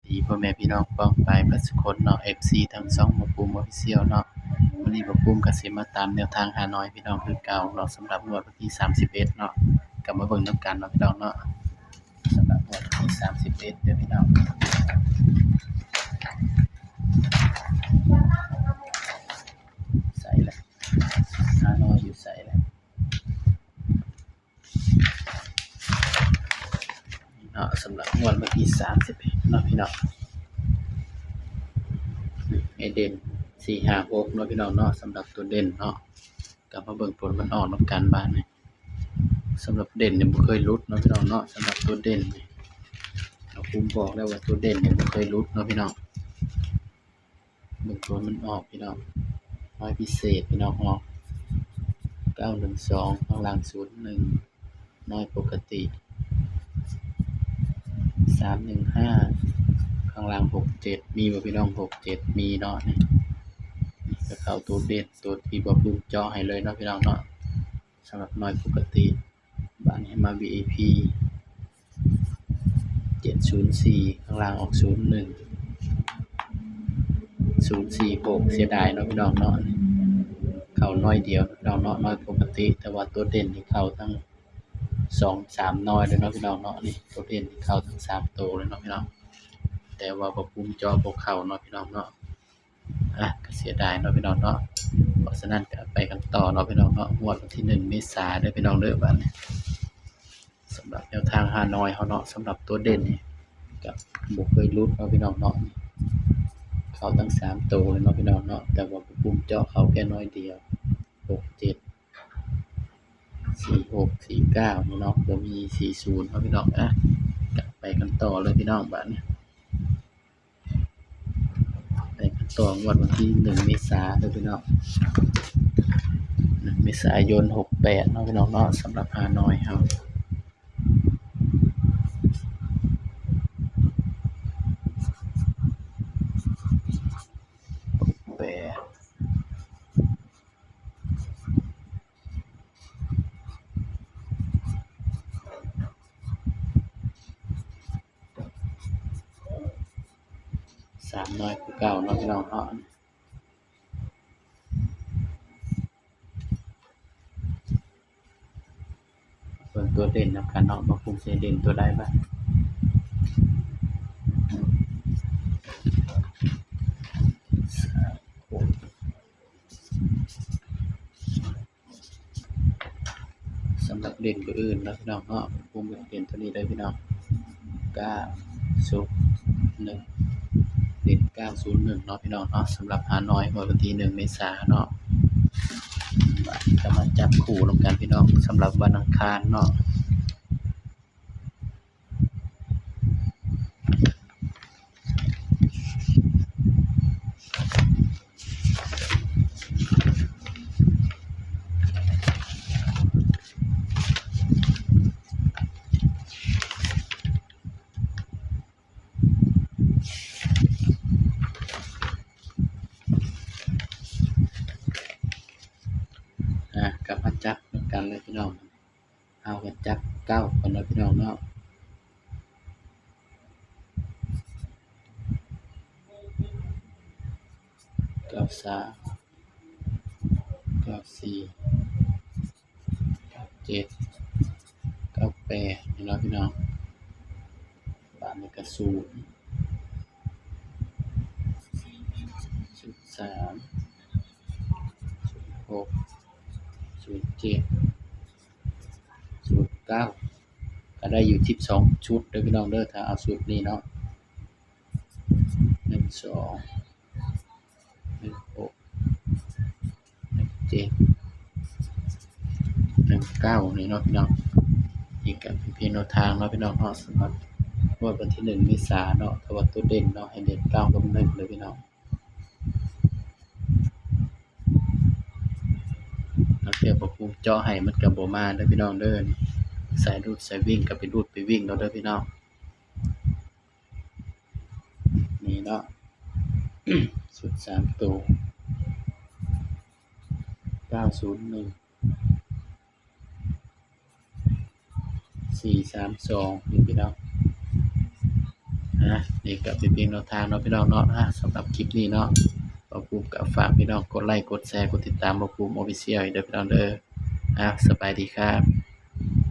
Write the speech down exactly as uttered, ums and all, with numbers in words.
ดีพ่อแม่พี่น้องป้องปายเบิดสุคนเนาะ เอฟซี ทั้งช่องบ่าวปุ้ม Official เนาะ มื้อนี้บ่าวปุ้มก็สิมาตามแนวทางฮานอยพี่น้องคือเก่าเนาะ สำหรับงวดวันที่สามสิบเอ็ดเนาะ ก็มาเบิ่งนำกันเนาะพี่น้องเนาะ สำหรับงวดวันที่สามสิบเอ็ดเด้อพี่น้อง ใส่ละ ฮานอยอยู่ใส่ละ เนาะ สำหรับงวดวันที่สามสิบเอ็ดเนาะพี่น้อง ให้เด่น สี่ ห้า หก เนาะพี่น้องเนาะ สำหรับตัวเด่นเนาะ ก็มาเบิ่งผลมันออกนำกันบาดนี้ สำหรับเด่นนี่บ่เคยหลุดเนาะพี่น้องเนาะ สำหรับตัวเด่นนี่ บ่าวปุ้มบอกแล้วว่าตัวเด่นนี่บ่เคยหลุดเนาะพี่น้อง เบิ่งตัวมันออกพี่น้อง ฮานอยพิเศษพี่น้องออก เก้าหนึ่งสอง ข้างล่าง ศูนย์หนึ่ง ฮานอยปกติ สามหนึ่งห้า ข้างล่าง หกเจ็ด มีบ่พี่น้อง หกเจ็ด มีเนาะ นี่ นี่ก็เข้าตัวเด่น ตัวที่บ่าวปุ้มเจาะให้เลยเนาะพี่น้องเนาะ สำหรับฮานอยปกติ บาดนี้มา วี ไอ พี เจ็ดศูนย์สี่ ข้างล่างออก ศูนย์หนึ่ง ศูนย์สี่หก เสียดายเนาะพี่น้องเนาะ เข้าฮานอยเดียวพี่น้องเนาะ ฮานอยปกติ แต่ว่าตัวเด่นนี่เข้าทั้งสองสามฮานอยเลยเนาะพี่น้องเนาะ นี่ตัวเด่นนี่เข้าทั้งสามตัวเลยเนาะพี่น้อง แต่ว่าบ่าวปุ้มเจาะบ่เข้าเนาะพี่น้องเนาะ อ่ะ ก็เสียดายเนาะพี่น้องเนาะ เพราะฉะนั้นก็ไปกันต่อเนาะพี่น้องเนาะ งวดวันที่หนึ่งเมษาเด้อพี่น้องเด้อ บาดนี้ สำหรับแนวทางฮานอยเฮาเนาะ สำหรับตัวเด่นนี่ก็บ่เคยหลุดเนาะพี่น้องเนาะ เข้าทั้งสามตัวเลยเนาะพี่น้องเนาะ แต่ว่าบ่าวปุ้มเจาะเข้าแค่ฮานอยเดียว หกเจ็ด สี่หก สี่เก้า นี่เนาะ บ่มี สี่ศูนย์ เนาะพี่น้อง อ่ะ ก็ไปกันต่อเลยพี่น้อง บาดนี้ ไปกันต่องวดวันที่หนึ่งเมษาเด้อพี่น้อง หนึ่งเมษายน หกแปด เนาะพี่น้องเนาะ สำหรับฮานอยเฮา แปด สามฮานอยคือเก่าเนาะพี่น้องเนาะ เบิ่งตัวเด่นนำกันเนาะ ว่าบ่าวปุ้มสิเด่นตัวใดบ้าง สำหรับเด่นตัวอื่นเนาะพี่น้องเนาะ บ่าวปุ้มเด่นตัวนี้เลยพี่น้อง เก้าศูนย์หนึ่ง เด่น เก้าศูนย์หนึ่ง เนาะพี่น้องเนาะ สำหรับฮานอยงวดวันที่หนึ่งเมษาเนาะ ก็มาจับคู่นำกันพี่น้อง สำหรับวันอังคารเนาะ อ่ะ ก็มาจับนำกันเลยพี่น้อง เฮาก็จับเก้าก่อนเนาะพี่น้องเนาะ เก้าสาม เก้าสี่ เก้าเจ็ด เก้าแปด นี่เนาะพี่น้อง บาดนี้ก็ ศูนย์ ศูนย์สาม ศูนย์หก ศูนย์เจ็ด ศูนย์เก้า ก็ได้อยู่สิบสองชุดเด้อพี่น้องเด้อ ถ้าเอาชุดนี้เนาะ หนึ่งสอง หนึ่งหก หนึ่งเจ็ด หนึ่งเก้า นี่เนาะพี่น้อง นี่ก็เป็นเพียงแนวทางเนาะพี่น้องเนาะ สำหรับงวดวันที่หนึ่งเมษาเนาะ แต่ว่าตัวเด่นเนาะ ให้เด่น เก้า กับ หนึ่ง เลยพี่น้อง บางเทื่อบ่าวปุ้มเจาะให้มันก็บ่มาเด้อพี่น้องเด้อ สายรูดสายวิ่งก็ไปรูดไปวิ่งเอาเด้อพี่น้อง นี่เนาะ ชุดสามตัว เก้าศูนย์หนึ่ง สี่สามสอง นี่พี่น้อง อ่ะ นี่ก็เป็นเพียงแนวทางเนาะพี่น้องเนาะ อ่ะ สำหรับคลิปนี้เนาะ บ่าวภูมิก็ฝากพี่น้องกดไลค์ กดแชร์ กดติดตามบ่าวภูมิ Official อีกเด้อพี่น้องเด้อ อ่ะ สบายดีครับ